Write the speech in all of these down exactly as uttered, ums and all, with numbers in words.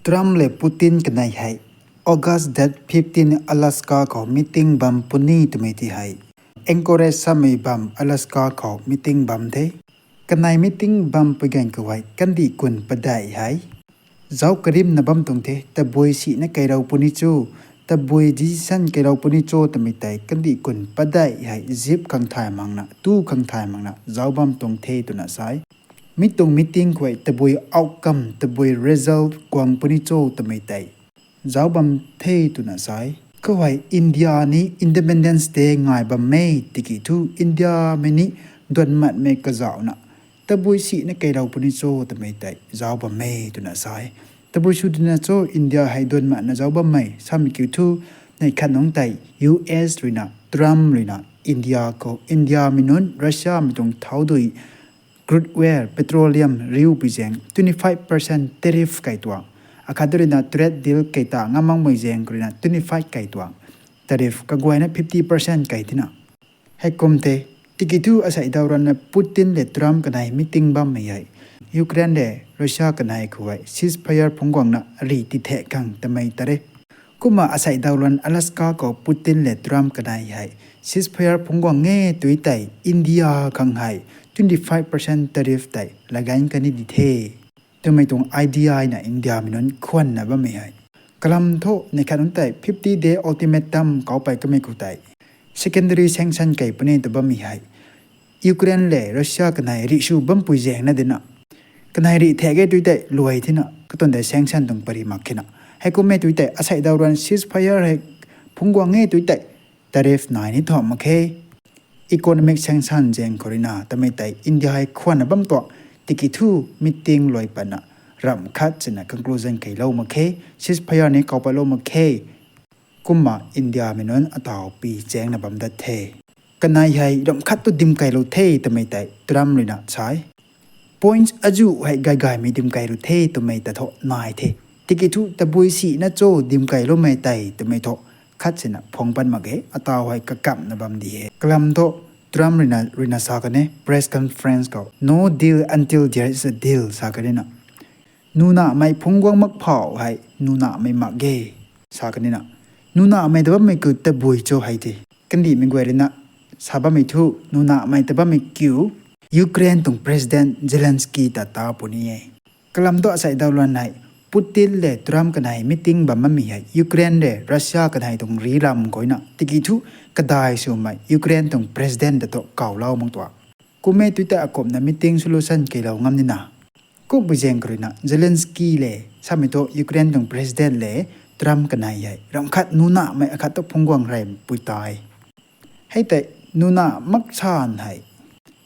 Trump lev Putin kanei hei August date fifteen Alaska khou meeting bam puni twmei ti hei Anchorage samei bam Alaska khou meeting bam the. Kanei meeting bam pui ganv khou hei kandih kun padeih hei zauc karimna bam tuang the, tabui sina keirou puni cho, tabui decision keirou puni cho twmei tei kandih kun padeih hei zip khang thay makna tu khang thay makna zauc bam tuang the twna sa e. Mi tuang meeting khou hei tabui outcome, tabui result guang puni cho twmei tei zauc bam the twna sa e. Khou hei India ni Independence Day ngai bammei tiki thu Indiamei ni duanmatmei kazauhna tabui sina keirou puni cho twmei tei zauc bammei twna sa e. Tabui sw dina cho India hei duanmatna zauc bammei samei kiu thu, neih khat nungc tei U S ruina, Trump ruina India khou, Indiamei nunc Russiamei tuang thau dui, crude oil, petroleum riu pui zaeng twenty five percent tariff kai tuang, akhat ruina trade deal kei ta ngam makmei zaeng khou ruina twenty five kai tuang, tariff kaguayna fifty percent kai tina. Heikum the, tiki thu asei daw ruanna Putin lev Trump kanei meeting bammei hei Ukraine lev Russia kanei khou hei ceasefire phungc guangna rih tithek khang tamei tare. Kumna asei daw ruan Alaska khou Putin lev Trump kanei hei ceasefire phungc guang e tui tei India khang hei twenty five percent tariff tei laganc kani di the twmei tuang idea na Indiamei nunc khwanna bammei hei. Kalam thu neih khat nunc tei fifty day ultimatum kauc pey kamei khou tei secondary sanction kei puni tw bammei hei Ukraine lev Russia kanei rih sw bampui zaengna dina, kanei rih thek e tui tei luai thina katuan tei sanction tuang pary mak khena. Heikum e tui tei asei daw ruan ceasefire hei phungc guang e tui tei tariff nai ni thau mak khe. Economic sanction zaeng khou ruina tamei tei India hei khwanna bam tuang, tiki thu meeting luai patna ramh khat sina conclusion keylou mak khe, ceasefire ni kauc patlou mak khe. Kumna Indiamei nunc ataw pi chaengna bam dat the. Kanei hei ramh khat tu dim keylou the twmei tei Trump ruina sa e. Points azuh hei gay gaymei dim key ru the twmei ta thu nai the. Tiki thu tabui sina cho dim keyloumei tei twmei thu khat sina phung pat mak ge, ataw hei kakamna bam di he. Kalam thu Trump ruina, ruina sa kan e press conference khou, "No deal until there is a deal," sa kan e na. Nunamei phungc guang mak phau hei nunamei mak ge, sa kan e na. Nunamei ta bammei kiu tabui cho hei the. Kandihmei guay ruina sa bammei thu, nunamei ta bammei kiu Ukraine tuang President Zelensky ta ta puni e. Kalam thu asei daw luan hei Putin lev Trump kanei meeting bam bammei hei Ukraine lev Russia kanei tuang rih lam khou na tiki thu kadai swmei Ukraine tuang President ta thu kawlou mak tuang. Kum e tui tei akumhna meeting solution keylou ngam nina. Kumpui zaeng khou ruina Zelensky lev samei thu Ukraine tuang President lev Trump kanei hei ramh khat nunamei akhat thu phungc guang reypui tei, hei tei nuna mak san hei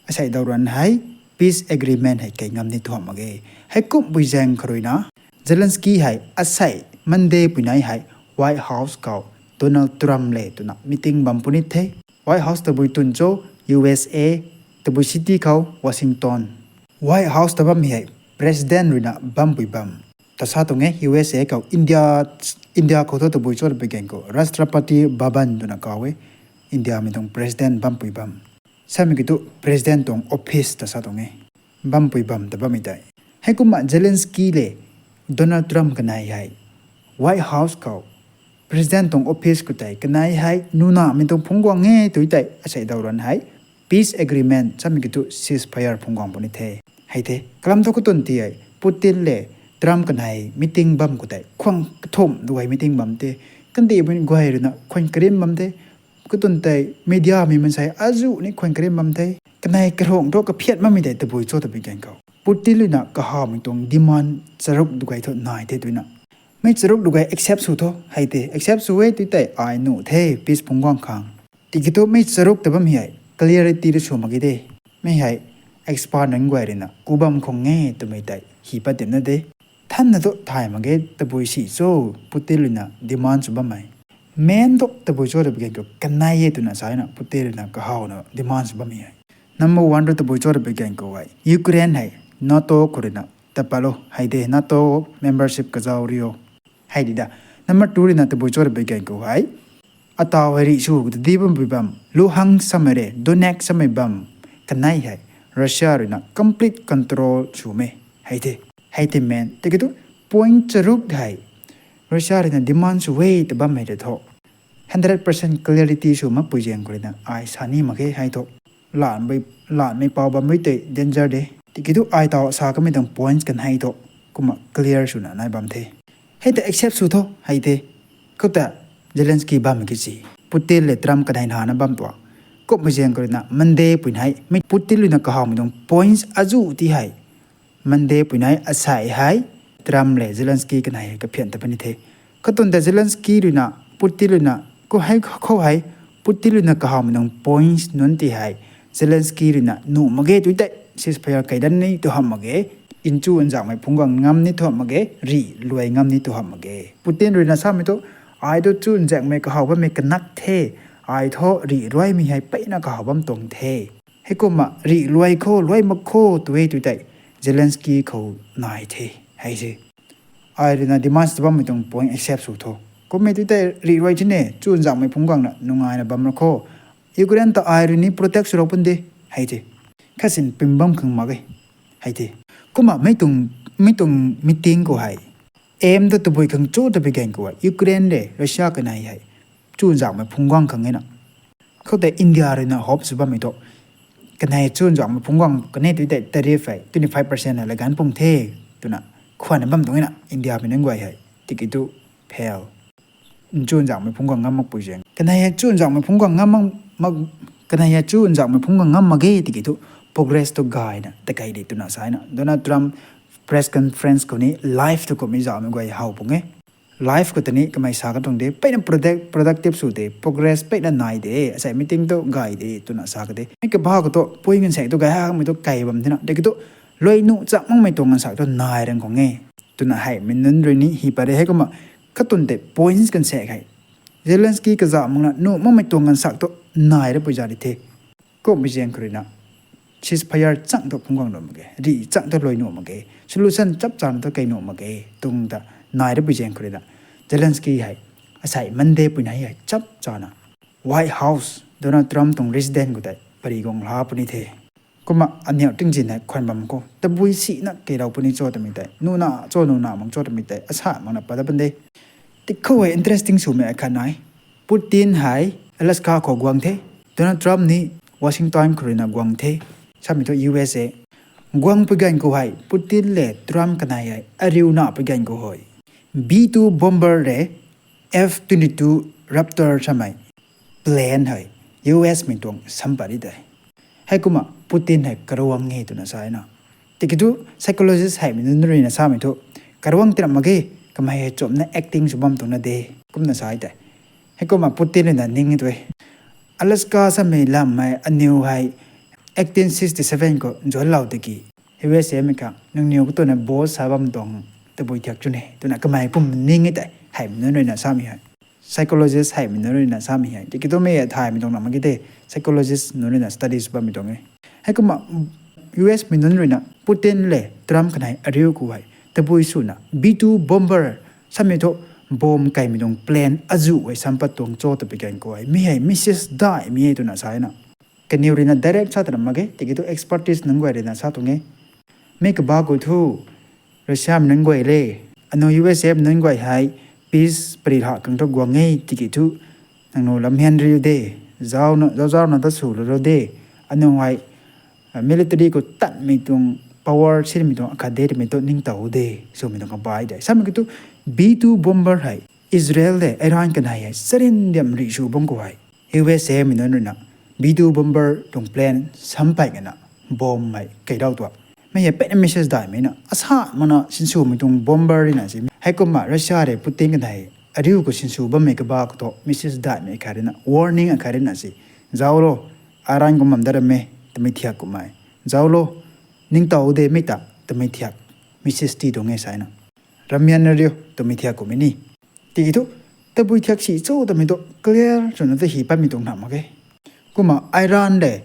asei daw ruan hei peace agreement hei kei ngam ni thuam mak ge. Hei kumpui zaeng khou ruina Zelensky hei asei Monday pui nei hei White House khou Donald Trump lev twna meeting bam puni the. White House tabui twn cho? U S A. Tabui city khou? Washington. White House ta bammei hei President ruina bampui bam ta sa tuang e. U S A khou India, India khou thu tabui cho twpui ganv khou Rashtrapati Bhavan twna kaw e. Indiamei tuang President bampui bam, samei kiu thu President tuang office ta sa tuang e, bampui bam ta bammei tei. Heikumna Zelensky lev Donald Trump kanei hei White House khou President tuang office khou tei kanei hei nunamei tuang phungc guang e tui tei asei daw ruan hei peace agreement samei kiu thu ceasefire phungc guang puni the. Hei the kalam thu katwn ti hei Putin lev Trump kanei meeting bam khou tei khwan kathumh duay meeting bam the. Kandihmei guay ruina khwan karim bam the. Katwn tei mediamei mansei azuh ni khwan karim bam the. Kanei karung thu kaphiat makmei tei tabui cho twpui ganv khou Putin ruina kahawmei tuang demand charuk duay thu nai the twna. Mei charuk duay accept sw tho hei the, accept sw e tui tei ai nuh the peace phungc guang khang. Tiki thu mei charuk ta bammei hei clarity ru sw mak ge de. Mei hei expert nunc guay ruina ku bam khang e twmei tei hi pat dimna de. Thanna thu thay mak ge tabui si cho Putin ruina demand sw bammei. Main thu tabui cho twpui ganv khou kanei e twna sana Putin ruina kahawna demand sw bammei hei. Number one ru tabui cho twpui ganv khou hei Ukraine hei NATO khou ruina ta pat lo hei de, NATO membership kazauh rio hei di da. Number two ruina tabui cho twpui ganv khou hei ataw hei rih sw ta di bampui bam, Luhansk samei re Donetsk samei bam kanei hei Russia ruina complete control swmei hei the. Hei the main. Tiki thu Point charuk hei Russia ruina demand sw e ta bammei tei thu, hundred percent clarity sw makpui zaeng khou ruina ai sa ni mak ge hei thu. Lanmei, lanmei pau bammei tei danger de. Tiki thu ai taw sa kamei tuang points kan hei thu, kumna clear swna nai bam the. Hei ta accept sw tho hei the. Khou ta Zelensky bammei ki si. Putin le Trump kanei nana bam tuang. Kumhmei zaeng khou ruina Monday pui hei, mi Putin ruina kahawmei tuang points azu ti hei. Monday pui hei asei hei, Trump le Zelensky kanei hei kaphian ta puni the. Katun ta Zelensky ruina, Putin ruina, khou hei, khou hei, Putin ruina kahawmei tuang points nunc ti hei, Zelensky ruina nuh mak ge tu tei, ceasefire kaidan ni tu hamh mak ge, nchu nzakmei phungc guang ngam ni tu hamh mak ge, rih luai ngam ni tu hamh mak ge. Putin ruina samei thu, ai thu chu nzakmei kahaw bammei kanak the, ai thu rih ruaimei hei peyna kahaw bam tuang the. Heikumna rih luai khou, luai mak khou tu e tu tei, Zelensky khou nai the, hei se. Ai ruina demands ta bammei tuang point accept sw tho. Kummei tu tei rih ruai tine, chu nzakmei phungc guangna nungaina bam ra khou. Ukraine ta ai rui ni protect sw rau pun de, hei the. Khasin ping bam khang mak ge, hei the. Kumna mei tuang, mei tuang meeting khou hei, aim ta tabui khang cho ta bi gan khou hei, Ukraine le Russia kanei hei, chu nzakmei phungc guang khang e na. Khou tei India ruina hope sw bammei thu, kanei chu nzakmei phungc guang kanei tu tei tariff hei twenty five percent hei laganv pung the, twna khwanna bam tuang e na India mei nunc guay hei. Tiki thu fail. Nchu nzakmei phungc guang ngam makpui zaeng. Kanei hei chu nzakmei phungc guang ngam mak, mak, kanei hei chu nzakmei phungc guang ngam mak ge tiki thu progress tu gayna ta kei de twna sa na. Donald Trump press conference khou ni live tu kumhmei zaumei guay how pung e. Live khou ta ni kamei sa katuang de, peyna product, productive sw de, progress peyna nai de, asei meeting tu gay de, twna sa ka de. Mi kabah khou tu, pui ngansak tu gay hamei tu kei bam tina. Tiki thu, luai nuh chak makmei tuang ngansak tu nai rang khang e. Twna hei, mi nunc rui ni hi pat re heikumna, katun tei points kan sak hei. Zelensky kazauh makna nuh makmei tuang ngansak tu nai ra pui za di the. Kumhmei zaeng khou ruina, ceasefire chang tu phungc guang nuh mak ge, rih chang tu luai nuh mak ge, solution chap chana tu kei nuh mak ge, tuang ta nai ra pui zaeng khou ruina, Zelensky hei, asei Monday pui hei hei chap chana, White House, Donald Trump tuang resident khou tei, pary guang la puni the. Kumna aniw tingzin hei khwan bam khou, tabui sina kei rau puni cho twmei tei, nuhna cho nuhna mak cho twmei tei, asa makna pat dat pun de. Tikhou hei interesting swmei akhat nai. Putin hei Alaska khou guang the. Donald Trump ni Washington khou ruina guang the. Samei thu U S A. Guang pui gan khou hei, Putin le Trump kanei hei, ariuna pui gan khou hei, B two bomber le F twenty-two Raptor samei plane hei, U S mei tuang sampat di tei. Heikumna Putin hei karuang e twna sa na. Tiki thu psychologist hei mi nunc ruina samei thu, karuang tinap mak ge, kamei hei chumna acting sw bam tuang na de, kumna sa tei. Heikumna Putin ruina ning tu e. Alaska samei lam hei aniw hei eighteen sixty-seven khou zuanlou tiki, U S A mei kha, nangniw khou twna boss sa bam tuang tabui thiak chu ne, twna kamei kum ning e tei, hei mi nunc ruina samei hei. Psychologist hei mi nunc ruina samei hei. Tiki thu mei thay mi tuang na mak ge de, psychologist nunc ruina studies bammei tuang e. Heikumna U S mei nunc ruina Putin le Trump kanei ariu khou hei, tabui swna B two bomber samei thu bomb keimei tuang plane azu hei sampat tuang cho ta pui gan khou hei, mi hei message daihmei e twna sa na. Kaniw ruina direct sa twna mak ge, tiki thu expertise nunc guay ruina sa tuang e. Mi kabah khou thu, Russia mei nunc guay le, aniw U S A mei nunc guay hei, peace pary lha khang thu guang e, tiki thu, nangniw lam hian riu de, zauc na, zauc zauc na ta sw lou de, aniw hei, military khou tatmei tuang power sinmei tuang akhat de twmei thu ningtow de, swmei tuang kabai de. Samei ki thu, B two bomber hei, Israel le Iran kanei hei, sarin diam rih sw bam khou hei, U S A mei nunc ruina, B two bomber tuang plane sampat kana, bomb hei keidau tuang. Mei hei peyna message daihmei na, asa makna sinswmei tuang bomber ruina si. Heikumna Russia le Putin kanei, ariu khou sinsw bammei kabah khou thu, message daihmei akhat ruina, warning akhat ruina si. Zauc lo, Iran khou mam dat ram e, twmei thiak kummei. Zauc lo, ningtow de mei ta, twmei thiak, message tii tuang e sa na. Ramyan na riu, twmei thiak kummei ni. Tiki thu, tabui thiak si cho twmei thu clear swna ta hi patmei tuang na mak ge. Kumna Iran le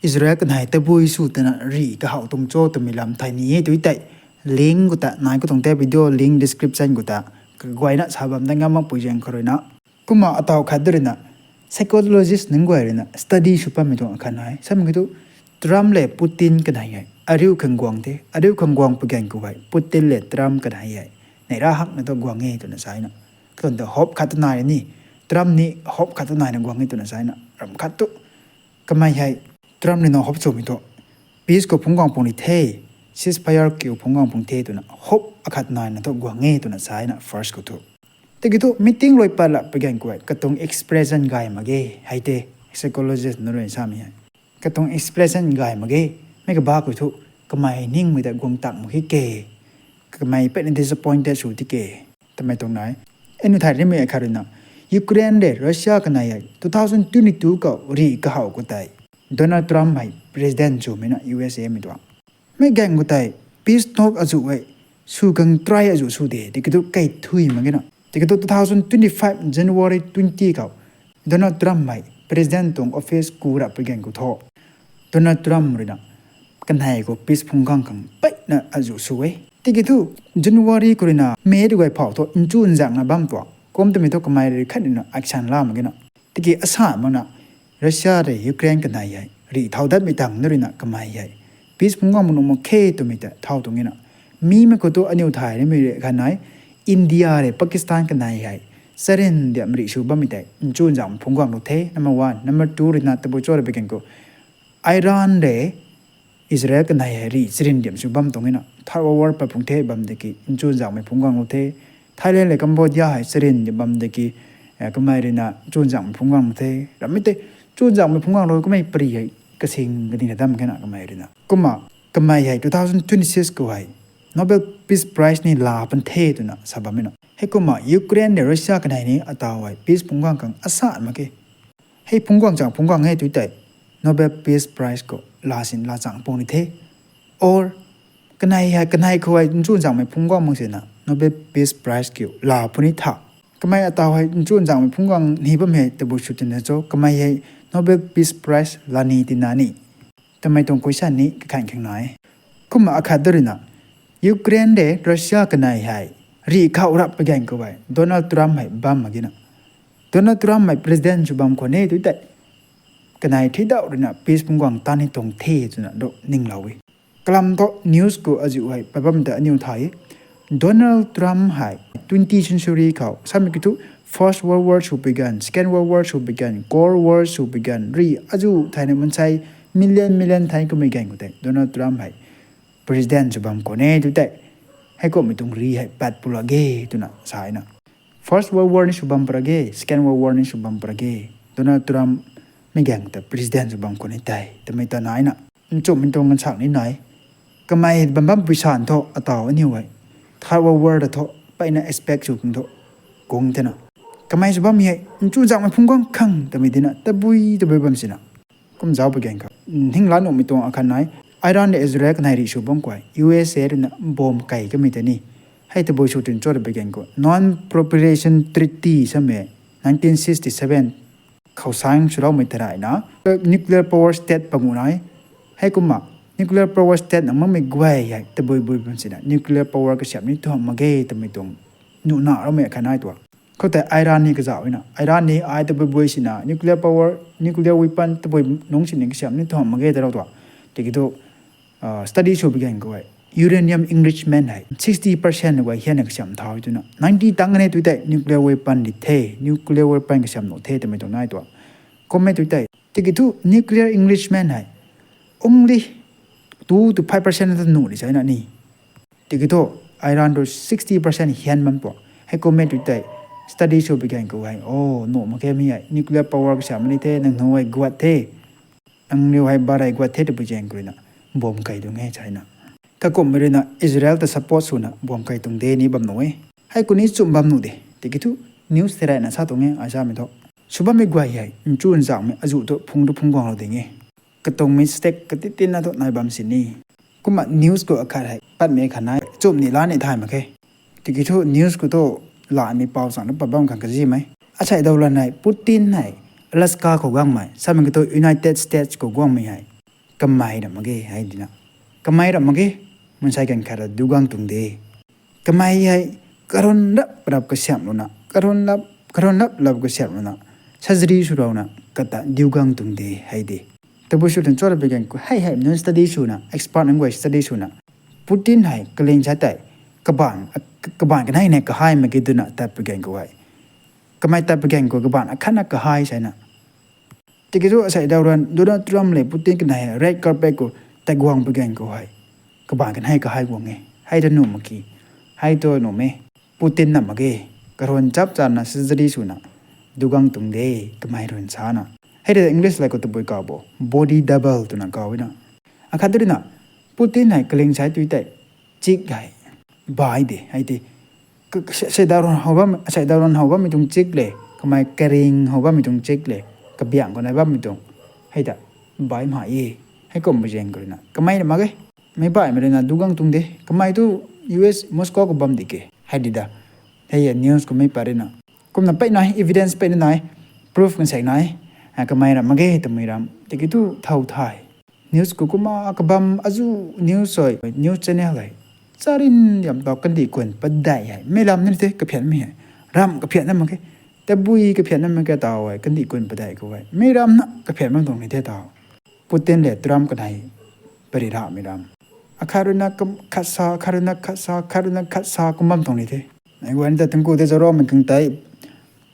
Israel kanei tabui sw twna rih kahaw tuang cho twmei lam thay ni e tu tei. Link khou ta, nai khou tuang tei video link description khou ta, kaguayna sa bam dat ngam makpui zaeng khou ruina. Kumna ataw khat de ruina, psychologist nunc guay ruina study sw patmei tuang akhat nai. Samei ki thu, Trump le Putin kanei hei, ariu khang guang the, ariu khang guang pui gan khou hei, Putin le Trump kanei hei, neih ra hakna thu guang e twna sa na. Katuang ta hope khat ta nai ni, Trump ni hope khat ta naina guang e twna sa na. Ram khat tu kamei hei Trump rui na hope swmei thu peace khou phungc guang puni the, ceasefire kiu phungc guang puni the twna hope akhat naina thu guang e twna sa na first khou thu. Tiki thu meeting lui pat lak pui ganv khou hei katuang expression gay mak ge, hei tei psychologist nunc rui samei hei. Katuang expression gay mak ge, mi kaba khou thu kamei ningmei ta guang tak mak khe ke, kamei peyna disappointed sw ti ke, twmei tuang nai. Aniu thay rimei akhat rui na, Ukraine le Russia kanei hei two thousand twenty-two khou rih kahaw khou tei Donald Trump hei president swmei na U S A mei tuang. Mi ganv khou tei peace talk azuh hei sw khang try azuh sw de, tiki thu kai thui mak ge na. Tiki thu two thousand twenty-five January twenty khou Donald Trump hei president tuang office ku rap pui ganv khou thu Donald Trump rui na kanei khou peace phungc guang khang peyna azuh sw e. Tiki thu January khou rui na May rui guay phau thu nchun zangna bam tuang kum twmei thu kamei rui khat rui na action la mak ge na. Tiki asa mak na Russia le Ukraine kanei hei rih thau datmei tang na rui na kamei hei peace phungc guang mak nuh mak khe twmei ta thau tuang e na. Mi mei khou thu aniu thay rimei rui khat nai, India le Pakistan kanei hei charin diam rih sw bammei tei nchun zangmei phungc guang lou the, number one. Number two rui na tabui cho ra pui ganv khou Iran le Israel kanei hei rih charin diam sw bam tuang e na. Third World War pat phungc the bam de ki nchun zangmei phungc guang lou the. Thailand le Cambodia hei charin diam bam de ki kamei rui na nchun zangmei phungc guang lou the. Rammei tei nchun zangmei phungc guang lou kamei pari hei kasing kading na dam khe na kamei rui na. Kumna kamei hei two thousand twenty-six khou hei Nobel Peace Prize ni la pan the twna sa bam e na. Heikumna Ukraine le Russia kanei ni ataw hei peace phungc guang khang asa mak khe. Hei phungc guang chang phungc guang e tu tei Nobel Peace Prize khou la sin la chang puni the. Or kanei hei kanei khou hei nchun zangmei phungc guang mak sina Nobel Peace Prize kiu la puni tha. Kamei ataw hei nchun zangmei phungc guang ni bam hei tabui sw tina cho, kamei hei Nobel Peace Prize la ni tina ni, twmei tuang question ni kakhan khang nai. Kumna akhat da rui na, Ukraine le Russia kanei hei rih khau rap pui ganv khou hei Donald Trump hei bam mak ge na. Donald Trump hei president sw bam khwan e tu tei kanei thidauh rui na peace phungc guang ta ni tuang the twna do ninglou e. Kalam thu news khou azuh hei pat bam ta aniu thay Donald Trump hei twenty century khou samei ki thu First World War sw pui ganv, Second World War sw pui ganv, Cold War sw pui ganv, rih azuh thayna mansei million million thei kummei ganv khou tei Donald Trump hei president sw bam khwan e tu tei, heikumhmei tuang rih hei pat pula ge twna sa na. First World War ni sw bam pura ge, Second World War ni sw bam pura ge, Donald Trump mi ganv ta president sw bam khwan e tei twmei ta nai na. Nchumhmei tuang ngansak ni nai. Kamei bam bam pui san thu ataw aniu hei Third World War ta thu peyna expect sw khang thu kung thena. Kamei sw bammei hei nchun zangmei phungc guang khang twmei dina tabui tabui bam sina. Kum zauc pui ganv khou hingla nuhmei tuang akhat nai. Iran le Israel kanei rih sw bam khou U S A rui na bomb kei kamei ta ni, hei tabui sw tin cho ra pui ganv khou Non-Proliferation Treaty samei nineteen sixty-seven khou sign swloumei ta rui na nuclear power state pangu nai. Heikumna nuclear power state na makmei guay hei tabui bui bam sina nuclear power kasiamh ni tuang mak ge twmei tuang nuhna rammei akhat nai tuang. Khoutei Iran ni kazauh na, Iran ni ai tabui bui sina nuclear power, nuclear weapon tabui nungc sini kasiamh ni tuang mak ge ta rau tuang. Tiki thu study sw pui ganv khou hei uranium enrichment hei sixty percent guay hianna kasiamh thau twna, ninety tang ne tu tei nuclear weapon di the, nuclear weapon kasiamh nuh the twmei tuang nai tuang. Kummei tu tei tiki thu nuclear enrichment hei only two to five percent ta nuh di sa na ni. Tiki thu Iran tu sixty percent hian bam tuang. Heikummei tu tei study sw pui ganv khou hei, o, nuh mak khe mi hei nuclear power kasiamh ni the, nang nu hei guat the, nangniw hei barei guat the tabui zaeng khou rui na bomb kei tuang e sa na. Kakumhmei rui na Israel ta support swna bomb kei tuang de ni bam nuh e. Hei khou ni chum bam nuh de. Tiki thu news thei rayna sa tuang e, ai samei thu. Sw bammei guay hei nchun zangmei azuh thu phungc tu phungc guanglou ding e. Katuang mistake kati tina thu nai bam sini. Kumna news khou akhat hei patmei khat nai, chum ni la ni thay mak khe. Tiki thu news khou thu lamei pau chang na pat bam khang kazimei. Asei daw la nai Putin hei Alaska khou guangmei, samei khou thu United States khou guangmei hei kamei ram mak ge hei dina. Kamei ram mak ge, mansei ganv khat ra diu guang tuang de. Kamei hei karuan rap rap kasiamh luna, karuan rap, karuan rap rap kasiamh luna, surgery swlouna kata diu guang tuang de hei de. Tabui sw tuang cho ra pui ganv khou hei hei nunc study swna, expert nunc guay study swna, Putin hei kaling sa tei, kabang, Kabaanc kanei ne kahay mak ge twna tat pui gan khou hei. Kamei tat pui gan khou kabaanc akhatna kahay sana. Tiki thu asei daw ruan Donald Trump le Putin kanei hei red carpet khou tat guang pui gan khou hei. Kabaanc kanei kahay guang e. Hei ta nuh mak ki. Hei tu nuh me. Putin na mak ge. Karun chap chana surgery swna dugang tuang de. Kamei run sana. Hei ta English lai khou tabui kaw bo. Body double twna kaw na. Akhat tu rina. Putin hei kaling sai tui tei. Chik hei. Bai de. Hei ti. Seidaw ruan how bammei tuang chik le. Kamei karing how bammei tuang chik le. Kabiang khou nai bammei tuang. Hei ta. Bai ma e. Hei kum bu zaeng khou rina. Kamei na mak ge. Meic baihmei rui na dugang tuang de. Kamei tu U S Moscow khou bam di ke. Hei di da. Hei e news khou mei pat rui na. Kumna peyna evidence peyna nai. Proof kan sek nai. Kamei ram mak ge twmei ram. Tiki thu thow thay. News khou kumna kabam azu news soi. News channel hei. Charin yam tau kandih kun padeih hei. Mei lam ni the kaphianmei hei. Ram kaphianna mak ge. Tabui kaphianna mak ge tau hei. Kandih kun padeih khou hei. Mei ram na kaphian bam tuang ni the tau. Putin le Trump kanei pari ramei ram. Akhat rui na khat sa, khat rui na khat sa, khat rui na khat sa kum bam tuang ni the. Mei guayna ta thingku the zaroumei khang tei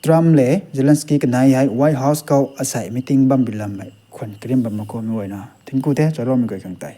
Trump le Zelensky kanei hei White House khou asei meeting bam bi lammei khwan karim bam mak khou mei guayna. Thingku the zaroumei guay khang tei.